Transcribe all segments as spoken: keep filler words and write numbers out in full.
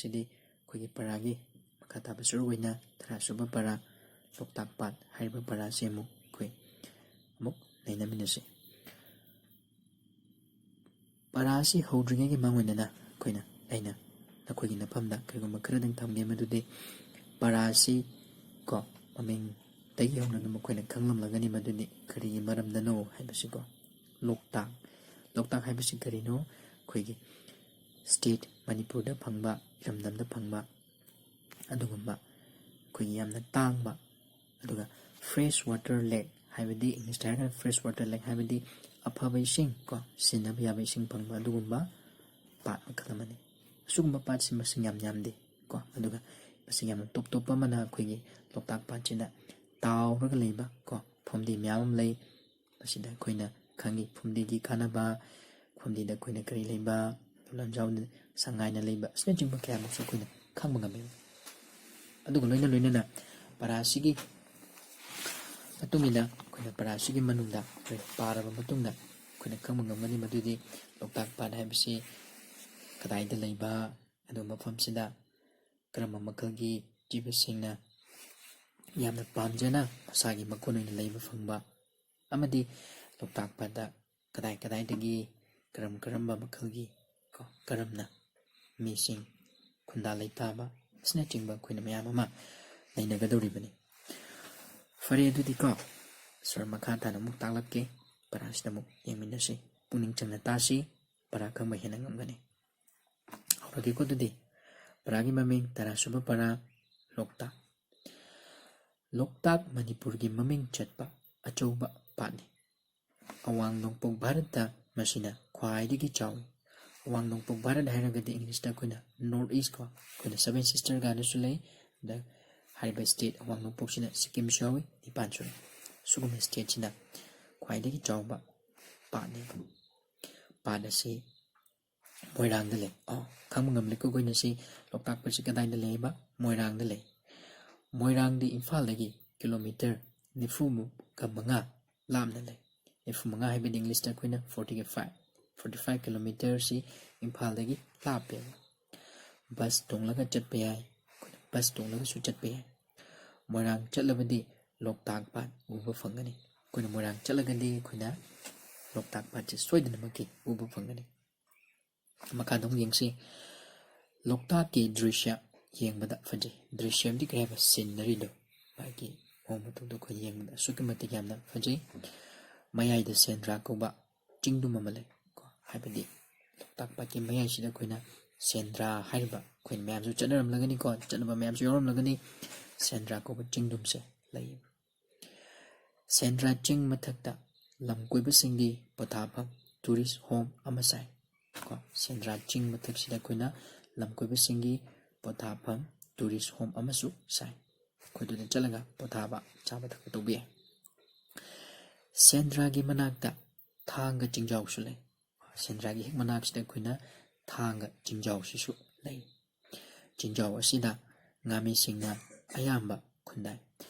ꯁꯤꯗꯤ ꯑꯩꯈꯣꯏꯒꯤ ꯄꯔꯥꯒꯤ ꯃꯈꯥ ꯇꯥꯕ ꯁꯔꯨꯛ ꯑꯣꯏꯅ ꯇꯔꯥ ꯁꯨꯕ ꯄꯔꯥ, ꯂꯣꯛꯇꯥꯛ ꯄꯥꯠ ꯍꯥꯏꯔꯤꯕ ꯄꯔꯥꯁꯤ ꯑꯃꯨꯛ ꯑꯩꯈꯣꯏ ꯑꯃꯨꯛ ꯅꯩꯅꯃꯤꯟꯅꯁꯤ꯫ ꯄꯔꯥ ꯑꯁꯤ ꯍꯧꯗ꯭ꯔꯤꯉꯩꯒꯤ ꯃꯥꯡꯑꯣꯏꯅꯅ ꯑꯩꯈꯣꯏꯅ, ꯑꯩꯅ ꯅꯈꯣꯏꯒꯤ ꯅꯐꯝꯗ ꯀꯔꯤꯒꯨꯝꯕ ꯈꯔꯗꯪ ꯊꯝꯒꯦ, ꯃꯗꯨꯗꯤ ꯄꯔꯥ ꯑꯁꯤ ꯀꯣ ꯃꯃꯤꯡꯗꯒꯤ ꯍꯧꯅ ꯑꯗꯨꯝ ꯑꯩꯈꯣꯏꯅ ꯈꯪꯂꯝꯂꯒꯅꯤ, ꯃꯗꯨꯗꯤ ꯀꯔꯤꯒꯤ ꯃꯔꯝꯗꯅꯣ ꯍꯥꯏꯕꯁꯤꯀꯣ꯫ ꯂꯣꯛꯇꯥꯛ, ꯂꯣꯛꯇꯥꯛ ꯍꯥꯏꯕꯁꯤ ꯀꯔꯤꯅꯣ? ꯑꯩꯈꯣꯏꯒꯤ state ꯃꯅꯤꯄꯨꯔꯗ ꯐꯪꯕ, ꯏꯔꯝꯗꯝꯗ ꯐꯪꯕ ꯑꯗꯨꯒꯨꯝꯕ ꯑꯩꯈꯣꯏꯒꯤ ꯌꯥꯝꯅ ꯇꯥꯡꯕ, ꯑꯗꯨꯒ fresh water lake ꯍꯥꯏꯕꯗꯤ, ꯏꯪꯂꯤꯁꯇ ꯍꯥꯏꯔꯒꯅ fresh water lake ꯍꯥꯏꯕꯗꯤ ꯑꯐꯕ ꯏꯁꯤꯡ ꯀꯣ, ꯁꯤꯖꯤꯟꯅꯕ ꯌꯥꯕ ꯏꯁꯤꯡ ꯐꯪꯕ ꯑꯗꯨꯒꯨꯝꯕ ꯄꯥꯠ ꯃꯈꯜ ꯑꯃꯅꯤ꯫ ꯑꯁꯤꯒꯨꯝꯕ ꯄꯥꯠꯁꯤ ꯃꯁꯤꯡ ꯌꯥꯝ ꯌꯥꯝꯗꯦ ꯀꯣ꯫ ꯑꯗꯨꯒ ꯃꯁꯤꯡ ꯌꯥꯝꯅ ꯇꯣꯞ ꯇꯣꯞꯄ ꯑꯃꯅ ꯑꯩꯈꯣꯏꯒꯤ ꯂꯣꯛꯇꯥꯛ ꯄꯥꯠꯁꯤꯗ ꯇꯥꯎꯔꯒ ꯂꯩꯕ ꯀꯣ ꯐꯨꯝꯗꯤ ꯃꯌꯥꯝ ꯑꯃ ꯂꯩ꯫ ꯃꯁꯤꯗ ꯑꯩꯈꯣꯏꯅ ꯈꯪꯉꯤ ꯐꯨꯝꯗꯤꯒꯤ ꯀꯥꯟꯅꯕ, ꯐꯨꯝꯗꯤꯗ ꯑꯩꯈꯣꯏꯅ ꯀꯔꯤ ꯂꯩꯕ, ꯂꯝꯖꯥꯎꯗ ꯁꯉꯥꯏꯅ ꯂꯩꯕ ꯑꯁꯤꯅꯆꯤꯡꯕ ꯀꯌꯥꯃꯨꯛꯁꯨ ꯑꯩꯈꯣꯏꯅ ꯈꯪꯕ ꯉꯝꯃꯤ꯫ ꯑꯗꯨꯒ ꯂꯣꯏꯅ ꯂꯣꯏꯅꯅ ꯄꯔꯥ ꯑꯁꯤꯒꯤ ꯃꯇꯨꯡ ꯏꯟꯅ ꯑꯩꯈꯣꯏꯅ ꯄꯔꯥ ꯑꯁꯤꯒꯤ ꯃꯅꯨꯡꯗ ꯑꯩꯈꯣꯏ ꯄꯥꯔꯕ ꯃꯇꯨꯡꯗ ꯑꯩꯈꯣꯏꯅ ꯈꯪꯕ ꯉꯝꯒꯅꯤ ꯃꯗꯨꯗꯤ ꯂꯣꯛꯇꯥꯛ ꯄꯥꯠ ꯍꯥꯏꯕꯁꯤ ꯀꯗꯥꯏꯗ ꯂꯩꯕ, ꯑꯗꯨꯒ ꯃꯐꯝꯁꯤꯗ ꯀꯔꯝꯕ ꯃꯈꯜꯒꯤ ꯖꯤꯕꯁꯤꯡꯅ ꯌꯥꯝꯅ ꯄꯥꯝꯖꯅ ꯃꯁꯥꯒꯤ ꯃꯒꯨꯟ ꯑꯣꯏꯅ ꯂꯩꯕ ꯐꯪꯕ, ꯑꯃꯗꯤ ꯂꯣꯛꯇꯥꯛ ꯄꯥꯠꯇ ꯀꯗꯥꯏ ꯀꯗꯥꯏꯗꯒꯤ ꯀꯔꯝ ꯀꯔꯝꯕ ꯃꯈꯜꯒꯤ ꯀꯣ ꯀꯔꯝꯅ ꯃꯤꯁꯤꯡ ꯈꯨꯟꯗꯥ ꯂꯩꯇꯥꯕ ꯑꯁꯤꯅꯆꯤꯡꯕ ꯑꯩꯈꯣꯏꯅ ꯃꯌꯥꯝ ꯑꯃ ꯅꯩꯅꯒꯗꯧꯔꯤꯕꯅꯤ꯫ ꯐꯔꯦ, ꯑꯗꯨꯗꯤꯀꯣ ꯁꯥꯔ ꯃꯈꯥ ꯇꯥꯅ ꯑꯃꯨꯛ ꯇꯥꯛꯂꯛꯀꯦ, ꯄꯔꯥꯁꯤꯗ ꯑꯃꯨꯛ ꯌꯦꯡꯃꯤꯟꯅꯁꯤ, ꯄꯨꯛꯅꯤꯡ ꯆꯪꯅ ꯇꯥꯁꯤ, ꯄꯔꯥ ꯈꯪꯕ ꯍꯦꯟꯅ ꯉꯝꯒꯅꯤ꯫ ꯍꯧꯔꯒꯦꯀꯣ ꯑꯗꯨꯗꯤ꯫ ꯄꯔꯥꯒꯤ ꯃꯃꯤꯡ ꯇꯔꯥ ꯁꯨꯕ ꯄꯔꯥ, ꯂꯣꯛꯇꯥꯛ꯫ ꯂꯣꯛꯇꯥꯛ ꯃꯅꯤꯄꯨꯔꯒꯤ ꯃꯃꯤꯡ ꯆꯠꯄ ꯑꯆꯧꯕ ꯄꯥꯠꯅꯤ꯫ ꯑꯋꯥꯡ ꯅꯣꯡꯄꯣꯛ ꯚꯥꯔꯠꯇ ꯃꯁꯤꯅ ꯈ꯭ꯋꯥꯏꯗꯒꯤ ꯆꯥꯎꯏ꯫ ꯑꯋꯥꯡ ꯅꯣꯡꯄꯣꯛ ꯚꯥꯔꯠ ꯍꯥꯏꯔꯒꯗꯤ ꯏꯪꯂꯤꯁꯇ ꯑꯩꯈꯣꯏꯅ North East ꯀꯣ, ꯑꯩꯈꯣꯏꯅ Seven Sister ꯀꯥꯏꯅꯁꯨ ꯂꯩ꯫ ꯑꯗ ꯍꯥꯏꯔꯤꯕ state ꯑꯋꯥꯡ ꯅꯣꯡꯄꯣꯛꯁꯤꯅ ꯁꯤꯛꯀꯤꯝꯁꯨ ꯌꯥꯎꯏ, ꯅꯤꯄꯥꯟ ꯁꯨꯔꯦ꯫ ꯁꯤꯒꯨꯝꯕ stateꯁꯤꯅ ꯈ꯭ꯋꯥꯏꯗꯒꯤ ꯆꯥꯎꯕ ꯄꯥꯠꯅꯤ꯫ ꯄꯥꯠ ꯑꯁꯤ ꯃꯣꯏꯔꯥꯡꯗ ꯂꯩ꯫ ꯑꯣ, ꯈꯪꯕ ꯉꯝꯂꯦꯀꯣ ꯑꯩꯈꯣꯏꯅ ꯁꯤ ꯂꯣꯛꯇꯥꯛ ꯄꯥꯠꯁꯤ ꯀꯗꯥꯏꯗ ꯂꯩ ꯍꯥꯏꯕ? ꯃꯣꯏꯔꯥꯡꯗ ꯂꯩ꯫ ꯃꯣꯏꯔꯥꯡꯗꯤ ꯏꯝꯐꯥꯜꯗꯒꯤ ꯀꯤꯂꯣꯃꯤꯇꯔ ꯅꯤꯐꯨꯒ ꯃꯉꯥ ꯂꯥꯞꯅ ꯂꯩ꯫ ꯅꯤꯐꯨ ꯃꯉꯥ ꯍꯥꯏꯕꯗꯤ ꯏꯪꯂꯤꯁꯇ ꯑꯩꯈꯣꯏꯅ forty five, forty five kilometerꯁꯤ ꯏꯝꯐꯥꯜꯗꯒꯤ ꯂꯥꯞꯄꯦꯕ꯫ ꯕꯁ ꯇꯣꯡꯂꯒ ꯆꯠꯄ ꯌꯥꯏ, ꯑꯩꯈꯣꯏꯅ ꯕꯁ ꯇꯣꯡꯂꯒꯁꯨ ꯆꯠꯄ ꯌꯥꯏ꯫ ꯃꯣꯏꯔꯥꯡ ꯆꯠꯂꯕꯗꯤ ꯂꯣꯛꯇꯥꯛ ꯄꯥꯠ ꯎꯕ ꯐꯪꯒꯅꯤ꯫ ꯑꯩꯈꯣꯏꯅ ꯃꯣꯏꯔꯥꯡ ꯆꯠꯂꯒꯗꯤ ꯑꯩꯈꯣꯏꯅ ꯂꯣꯛꯇꯥꯛ ꯄꯥꯠꯁꯦ ꯁꯣꯏꯗꯅꯃꯛꯀꯤ ꯎꯕ ꯐꯪꯒꯅꯤ꯫ ꯃꯈꯥꯗ ꯑꯃꯨꯛ ꯌꯦꯡꯁꯤ꯫ ꯂꯣꯛꯇꯥꯛꯀꯤ ꯗ꯭ꯔꯤꯁ꯭ꯌ ꯌꯦꯡꯕꯗ ꯐꯖꯩ꯫ ꯗ꯭ꯔꯤꯁ꯭ꯌ ꯍꯥꯏꯕꯗꯤ ꯀꯔꯤ ꯍꯥꯏꯕ? ꯁꯤꯅꯔꯤꯗꯣ, ꯃꯥꯒꯤ ꯃꯑꯣꯡ ꯃꯇꯧꯗꯣ ꯑꯩꯈꯣꯏ ꯌꯦꯡꯕꯗ ꯑꯁꯨꯛꯀꯤ ꯃꯇꯤꯛ ꯌꯥꯝꯅ ꯐꯖꯩ꯫ ꯃꯌꯥꯏꯗ ꯁꯦꯟꯗ꯭ꯔꯥ ꯀꯧꯕ ꯆꯤꯡꯗꯨꯝ ꯑꯃ ꯂꯩ ꯀꯣ, ꯍꯥꯏꯕꯗꯤ ꯂꯣꯛꯇꯥꯛ ꯄꯥꯠꯀꯤ ꯃꯌꯥꯏꯁꯤꯗ ꯑꯩꯈꯣꯏꯅ ꯁꯦꯟꯗ꯭ꯔꯥ ꯍꯥꯏꯔꯤꯕ, ꯑꯩꯈꯣꯏꯅ ꯃꯌꯥꯝꯁꯨ ꯆꯠꯅꯔꯝꯂꯒꯅꯤꯀꯣ, ꯆꯠꯅꯕ ꯃꯌꯥꯝꯁꯨ ꯌꯥꯎꯔꯝꯂꯒꯅꯤ, ꯁꯦꯟꯗ꯭ꯔꯥ ꯀꯧꯕ ꯆꯤꯡꯗꯨꯝꯁꯦ ꯂꯩꯌꯦꯕ꯫ ꯁꯦꯟꯗ꯭ꯔꯥ ꯆꯤꯡ ꯃꯊꯛꯇ ꯂꯝ ꯀꯣꯏꯕꯁꯤꯡꯒꯤ ꯄꯣꯊꯥꯐꯝ tourist home ꯑꯃ ꯁꯥꯏ ꯀꯣ꯫ ꯁꯦꯟꯗ꯭ꯔꯥ ꯆꯤꯡ ꯃꯊꯛꯁꯤꯗ ꯑꯩꯈꯣꯏꯅ ꯂꯝ ꯀꯣꯏꯕꯁꯤꯡꯒꯤ ꯄꯣꯊꯥꯐꯝ tourist home ꯑꯃꯁꯨ ꯁꯥꯏ꯫ ꯑꯩꯈꯣꯏꯗꯨꯗ ꯆꯠꯂꯒ ꯄꯣꯊꯥꯕ, ꯆꯥꯕ ꯊꯛꯄ ꯇꯧꯕ ꯌꯥꯏ꯫ ꯁꯦꯟꯗ꯭ꯔꯥꯒꯤ ꯃꯅꯥꯛꯇ ꯊꯥꯡꯒ ꯆꯤꯡꯖꯥꯎꯁꯨ ꯂꯩ꯫ ꯁꯦꯟꯗ꯭ꯔꯥꯒꯤ ꯍꯦꯛ ꯃꯅꯥꯛꯁꯤꯗ ꯑꯩꯈꯣꯏꯅ ꯊꯥꯡꯒ ꯆꯤꯡꯖꯥꯎꯁꯤꯁꯨ ꯂꯩ꯫ ꯆꯤꯡꯖꯥꯎ ꯑꯁꯤꯗ ꯉꯥꯃꯤꯁꯤꯡꯅ ꯑꯌꯥꯝꯕ ꯈꯨꯟꯗꯥꯏ꯫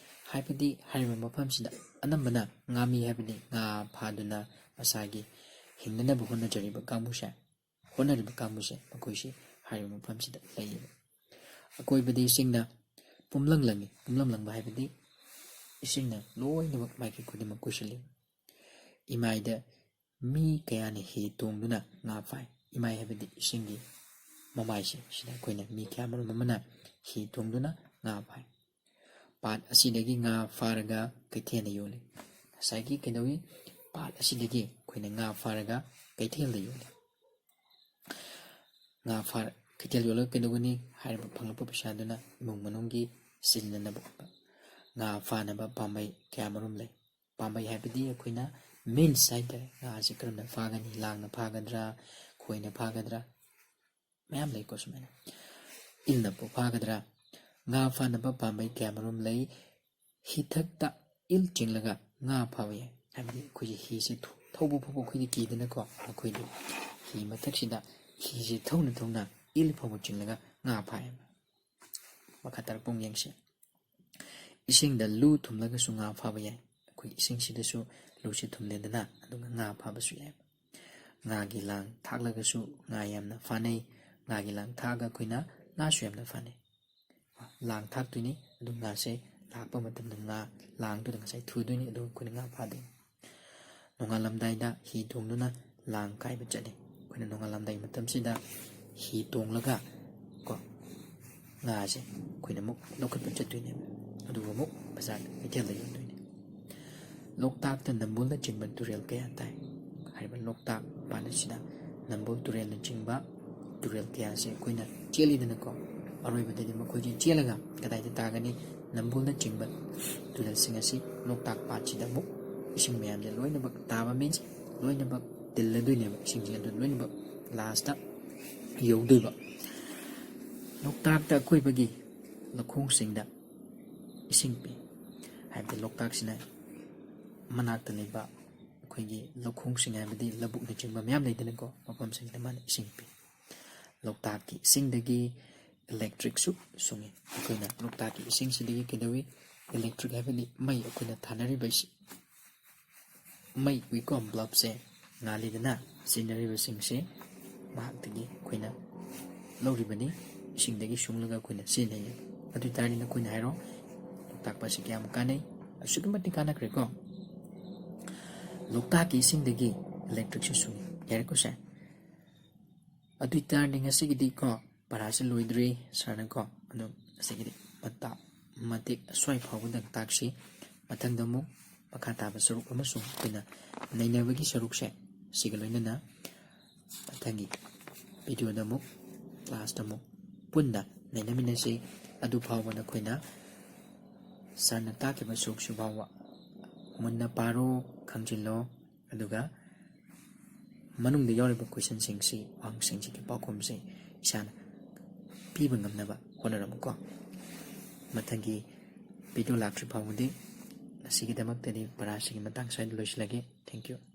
ꯍꯥꯏꯕꯗꯤ ꯍꯥꯏꯔꯤꯕ ꯃꯐꯝꯁꯤꯗ ꯑꯅꯝꯕꯅ ꯉꯥꯃꯤ, ꯍꯥꯏꯕꯗꯤ ꯉꯥ ꯐꯥꯗꯨꯅ ꯃꯁꯥꯒꯤ ꯍꯤꯡꯅꯅꯕ ꯍꯣꯠꯅꯖꯔꯤꯕ ꯀꯥꯡꯕꯨꯁꯦ, ꯍꯣꯠꯅꯔꯤꯕ ꯀꯥꯡꯕꯨꯁꯦ ꯃꯈꯣꯏꯁꯤ ꯍꯥꯏꯔꯤꯕ ꯃꯐꯝꯁꯤꯗ ꯂꯩꯌꯦꯕ꯫ ꯑꯀꯣꯏꯕꯗ ꯏꯁꯤꯡꯅ ꯄꯨꯝꯂꯪ ꯂꯪꯉꯤ꯫ ꯄꯨꯝꯂꯪ ꯂꯪꯕ ꯍꯥꯏꯕꯗꯤ ꯏꯁꯤꯡꯅ ꯂꯣꯏꯅꯃꯛ ꯃꯥꯏꯀꯩ ꯈꯨꯗꯤꯡꯃꯛ ꯀꯣꯏꯁꯤꯜꯂꯤ꯫ ꯏꯃꯥꯏꯗ ꯃꯤ ꯀꯌꯥꯅ ꯍꯤ ꯇꯣꯡꯗꯨꯅ ꯉꯥ ꯐꯥꯏ꯫ ꯏꯃꯥꯏ ꯍꯥꯏꯕꯗꯤ ꯏꯁꯤꯡꯒꯤ ꯃꯃꯥꯏꯁꯦ, ꯁꯤꯗ ꯑꯩꯈꯣꯏꯅ ꯃꯤ ꯀꯌꯥꯃꯔꯨꯝ ꯑꯃꯅ ꯍꯤ ꯇꯣꯡꯗꯨꯅ ꯉꯥ ꯐꯥꯏ꯫ ꯄꯥꯠ ꯑꯁꯤꯗꯒꯤ ꯉꯥ ꯐꯥꯔꯒ ꯀꯩꯊꯦꯜꯗ ꯌꯣꯜꯂꯤ꯫ ꯉꯁꯥꯏꯒꯤ ꯀꯩꯗꯧꯏ? ꯄꯥꯠ ꯑꯁꯤꯗꯒꯤ ꯑꯩꯈꯣꯏꯅ ꯉꯥ ꯐꯥꯔꯒ ꯀꯩꯊꯦꯜꯗ ꯌꯣꯜꯂꯤ꯫ ꯉꯥ ꯐꯥ-, ꯀꯩꯊꯦꯜ ꯌꯣꯜꯂꯒ ꯀꯩꯗꯧꯒꯅꯤ? ꯍꯥꯏꯔꯤꯕ ꯐꯪꯂꯛꯄ ꯄꯩꯁꯥꯗꯨꯅ ꯏꯃꯨꯡ ꯃꯅꯨꯡꯒꯤ ꯁꯤꯖꯤꯟꯅꯅꯕ ꯍꯣꯠꯄ꯫ ꯉꯥ ꯐꯥꯅꯕ ꯄꯥꯝꯕꯩ ꯀꯌꯥꯃꯔꯨꯝ ꯂꯩ꯫ ꯄꯥꯝꯕꯩ ꯍꯥꯏꯕꯗꯤ ꯑꯩꯈꯣꯏꯅ means ꯍꯥꯏꯇꯥꯔꯦ, ꯉꯥꯁꯦ ꯀꯔꯝꯅ ꯐꯥꯒꯅꯤ, ꯂꯥꯡꯅ ꯐꯥꯒꯗ꯭ꯔꯥ, ꯈꯣꯏꯅ ꯐꯥꯒꯗ꯭ꯔꯥ, ꯃꯌꯥꯝ ꯂꯩꯀꯣ ꯁꯨꯃꯥꯏꯅ꯫ ꯏꯜꯅꯕꯨ ꯐꯥꯒꯗ꯭ꯔꯥ? ꯉꯥ ꯐꯥꯅꯕ ꯄꯥꯝꯕꯩ ꯀꯌꯥꯃꯔꯨꯝ ꯂꯩ꯫ ꯍꯤꯊꯛꯇ ꯏꯜ ꯆꯤꯡꯂꯒ ꯉꯥ ꯐꯥꯕ ꯌꯥꯏ꯫ ꯍꯥꯏꯕꯗꯤ ꯑꯩꯈꯣꯏꯁꯦ ꯍꯤꯁꯦ ꯊꯧ-, ꯊꯧꯕ ꯐꯥꯎꯕ ꯑꯩꯈꯣꯏꯗꯤ ꯀꯤꯗꯅꯀꯣ, ꯑꯩꯈꯣꯏꯗꯤ ꯍꯤ ꯃꯊꯛꯁꯤꯗ ꯍꯤꯁꯦ ꯊꯧꯅ ꯊꯧꯅ ꯏꯜ ꯐꯥꯎꯕ ꯆꯤꯡꯂꯒ ꯉꯥ ꯐꯥꯏꯌꯦꯕ꯫ ꯃꯈꯥ ꯇꯥꯔꯛꯄ ꯑꯃꯨꯛ ꯌꯦꯡꯁꯤ꯫ ꯏꯁꯤꯡꯗ ꯂꯨ ꯊꯨꯝꯂꯒꯁꯨ ꯉꯥ ꯐꯥꯕ ꯌꯥꯏ꯫ ꯑꯩꯈꯣꯏ ꯏꯁꯤꯡꯁꯤꯗꯁꯨ ꯂꯨꯁꯤ ꯊꯨꯝꯂꯦꯗꯅ, ꯑꯗꯨꯒ ꯉꯥ ꯐꯥꯕꯁꯨ ꯌꯥꯏ꯫ ꯉꯥꯒꯤ ꯂꯥꯡ ꯊꯥꯛꯂꯒꯁꯨ ꯉꯥ ꯌꯥꯝꯅ ꯐꯥꯅꯩ꯫ ꯉꯥꯒꯤ ꯂꯥꯡ ꯊꯥꯛꯑꯒ ꯑꯩꯈꯣꯏꯅ ꯉꯥꯁꯨ ꯌꯥꯝꯅ ꯐꯥꯅꯩ꯫ ꯂꯥꯡ ꯊꯥꯛꯇꯣꯏꯅꯤ꯫ ꯑꯗꯨ ꯉꯥꯁꯦ ꯂꯥꯛꯄ ꯃꯇꯝꯗ ꯉꯥ ꯂꯥꯡꯗꯨꯗ ꯉꯁꯥꯏ ꯊꯨꯗꯣꯏꯅꯤ, ꯑꯗꯨꯒ ꯑꯩꯈꯣꯏꯅ ꯉꯥ ꯐꯥꯗꯣꯏꯅꯤ꯫ ꯅꯣꯡꯉꯥꯜꯂꯝꯗꯥꯏꯗ ꯍꯤ ꯇꯣꯡꯗꯨꯅ ꯂꯥꯡ ꯀꯥꯏꯕ ꯆꯠꯂꯤ꯫ ꯑꯩꯈꯣꯏꯅ ꯅꯣꯡꯉꯥꯜꯂꯝꯗꯥꯏ ꯃꯇꯝꯁꯤꯗ ꯍꯤ ꯇꯣꯡꯂꯒ ꯀꯣ ꯉꯥꯁꯦ ꯑꯩꯈꯣꯏꯅ ꯑꯃꯨꯛ ꯂꯧꯈꯠꯄ ꯆꯠꯇꯣꯏꯅꯦꯕ꯫ ꯑꯗꯨꯒ ꯑꯃꯨꯛ ꯕꯖꯥꯔ ꯀꯩꯊꯦꯜꯗ ꯌꯣꯟꯗꯣꯏꯅꯦ꯫ ꯂꯣꯛꯇꯥꯛꯇ ꯅꯝꯕꯨꯜꯅꯆꯤꯡꯕ ꯇꯨꯔꯦꯜ ꯀꯌꯥ ꯇꯥꯏ꯫ ꯍꯥꯏꯔꯤꯕ ꯂꯣꯛꯇꯥꯛ ꯄꯥꯠ ꯑꯁꯤꯗ ꯅꯝꯕꯨꯜ ꯇꯨꯔꯦꯜꯅꯆꯤꯡꯕ ꯇꯨꯔꯦꯜ ꯀꯌꯥꯁꯦ ꯑꯩꯈꯣꯏꯅ ꯆꯦꯜꯂꯤꯗꯅꯀꯣ꯫ ꯑꯔꯣꯏꯕꯗꯗꯤ ꯃꯈꯣꯏꯁꯦ ꯆꯦꯜꯂꯒ ꯀꯗꯥꯏꯗ ꯇꯥꯒꯅꯤ? ꯅꯝꯕꯨꯜꯅꯆꯤꯡꯕ ꯇꯨꯔꯦꯜꯁꯤꯡ ꯑꯁꯤ ꯂꯣꯛꯇꯥꯛ ꯄꯥꯠꯁꯤꯗ ꯑꯃꯨꯛ ꯏꯁꯤꯡ ꯃꯌꯥꯝꯁꯦ ꯂꯣꯏꯅꯃꯛ ꯇꯥꯕ means ꯂꯣꯏꯅꯃꯛ ꯇꯤꯜꯂꯗꯣꯏꯅꯦꯕ꯫ ꯏꯁꯤꯡꯁꯦ ꯑꯗꯨ ꯂꯣꯏꯅꯃꯛ ꯂꯥꯁꯇ ꯌꯧꯗꯣꯏꯕ꯫ ꯂꯣꯛꯇꯥꯛꯇ ꯑꯀꯣꯏꯕꯒꯤ ꯂꯧꯈꯣꯡꯁꯤꯡꯗ ꯏꯁꯤꯡ ꯄꯤ꯫ ꯍꯥꯏꯕꯗꯤ ꯂꯣꯛꯇꯥꯛꯁꯤꯅ ꯃꯅꯥꯛꯇ ꯂꯩꯕ ꯑꯩꯈꯣꯏꯒꯤ ꯂꯧꯈꯣꯡꯁꯤꯡ, ꯍꯥꯏꯕꯗꯤ ꯂꯧꯕꯨꯛꯅꯆꯤꯡꯕ ꯃꯌꯥꯝ ꯂꯩꯗꯅꯀꯣ, ꯃꯐꯝꯁꯤꯡꯗ ꯃꯥꯅ ꯏꯁꯤꯡ ꯄꯤ꯫ ꯂꯣꯛꯇꯥꯛꯀꯤ ꯏꯁꯤꯡꯗꯒꯤ electricꯁꯨ ꯁꯨꯡꯉꯤ꯫ ꯑꯩꯈꯣꯏꯅ ꯂꯣꯛꯇꯥꯛꯀꯤ ꯏꯁꯤꯡꯁꯤꯗꯒꯤ ꯀꯩꯗꯧꯏ? Electric ꯍꯥꯏꯕꯗꯤ ꯃꯩ, ꯑꯩꯈꯣꯏꯅ ꯊꯥꯅꯔꯤꯕ ꯏꯁꯤꯡ, ꯃꯩ ꯎꯏꯀꯣ, bulbꯁꯦ ꯉꯥꯜꯂꯤꯗꯅ, ꯁꯤꯖꯤꯟꯅꯔꯤꯕꯁꯤꯡꯁꯦ ꯃꯍꯥꯛꯇꯒꯤ ꯑꯩꯈꯣꯏꯅ ꯂꯧꯔꯤꯕꯅꯤ, ꯏꯁꯤꯡꯗꯒꯤ ꯁꯨꯡꯂꯒ ꯑꯩꯈꯣꯏꯅ ꯁꯤꯖꯤꯟꯅꯩ꯫ ꯑꯗꯨ ꯑꯣꯏ ꯇꯥꯔꯗꯤ ꯅꯈꯣꯏꯅ ꯍꯥꯏꯔꯣ, ꯂꯣꯛꯇꯥꯛ ꯄꯥꯠꯁꯤ ꯀꯌꯥꯝ ꯀꯥꯟꯅꯩ? ꯑꯁꯨꯛꯀꯤ ꯃꯇꯤꯛ ꯀꯥꯟꯅꯈ꯭ꯔꯦꯀꯣ꯫ ꯂꯣꯛꯇꯥꯛꯀꯤ ꯏꯁꯤꯡꯗꯒꯤ electricꯁꯨ ꯁꯨꯡꯉꯤ꯫ ꯌꯥꯔꯦꯀꯣ ꯁꯦ? ꯑꯗꯨ ꯑꯣꯏ ꯇꯥꯔꯗꯤ ꯉꯁꯤꯒꯤꯗꯤꯀꯣ ꯄꯔꯥꯁꯦ ꯂꯣꯏꯗ꯭ꯔꯤ ꯁꯥꯔꯅꯀꯣ꯫ ꯑꯗꯨꯝ ꯉꯁꯤꯒꯤꯗꯤ ꯃꯇꯥ-, ꯃꯇꯦꯛ ꯑꯁ꯭ꯋꯥꯏ ꯐꯥꯎꯕꯗꯪ ꯇꯥꯛꯁꯤ꯫ ꯃꯊꯪꯗ ꯑꯃꯨꯛ ꯃꯈꯥ ꯇꯥꯕ ꯁꯔꯨꯛ ꯑꯃꯁꯨꯡ ꯑꯩꯈꯣꯏꯅ ꯅꯩꯅꯕꯒꯤ ꯁꯔꯨꯛꯁꯦ ꯁꯤꯒ ꯂꯣꯏꯅꯅ ꯃꯊꯪꯒꯤ videoꯗ ꯑꯃꯨꯛ, classꯇ ꯑꯃꯨꯛ ꯄꯨꯟꯅ ꯅꯩꯅꯃꯤꯟꯅꯁꯤ꯫ ꯑꯗꯨ ꯐꯥꯎꯕ ꯅꯈꯣꯏꯅ ꯁꯥꯔꯅ ꯇꯥꯛꯈꯤꯕ ꯁꯔꯨꯛꯁꯤ ꯐꯥꯎꯕ ꯃꯨꯟꯅ ꯄꯥꯔꯣ, ꯈꯪꯖꯤꯜꯂꯣ, ꯑꯗꯨꯒ ꯃꯅꯨꯡꯗ ꯌꯥꯎꯔꯤꯕ questionꯁꯤꯡꯁꯤ, ꯋꯥꯍꯪꯁꯤꯡꯁꯤꯒꯤ ꯄꯥꯎꯈꯨꯝꯁꯤ ꯏꯁꯥꯅ ꯄꯤꯕ ꯉꯝꯅꯕ ꯍꯣꯠꯅꯔꯝꯃꯨꯀꯣ꯫ ꯃꯊꯪꯒꯤ video ꯂꯥꯛꯇ꯭ꯔꯤ ꯐꯥꯎꯕꯗꯤ ꯉꯁꯤꯒꯤꯗꯃꯛꯇꯗꯤ ꯄꯔꯥꯁꯤꯒꯤ ꯃꯇꯥꯡ ꯁ꯭ꯋꯥꯏꯗ ꯂꯣꯏꯁꯤꯜꯂꯒꯦ꯫ Thank you꯫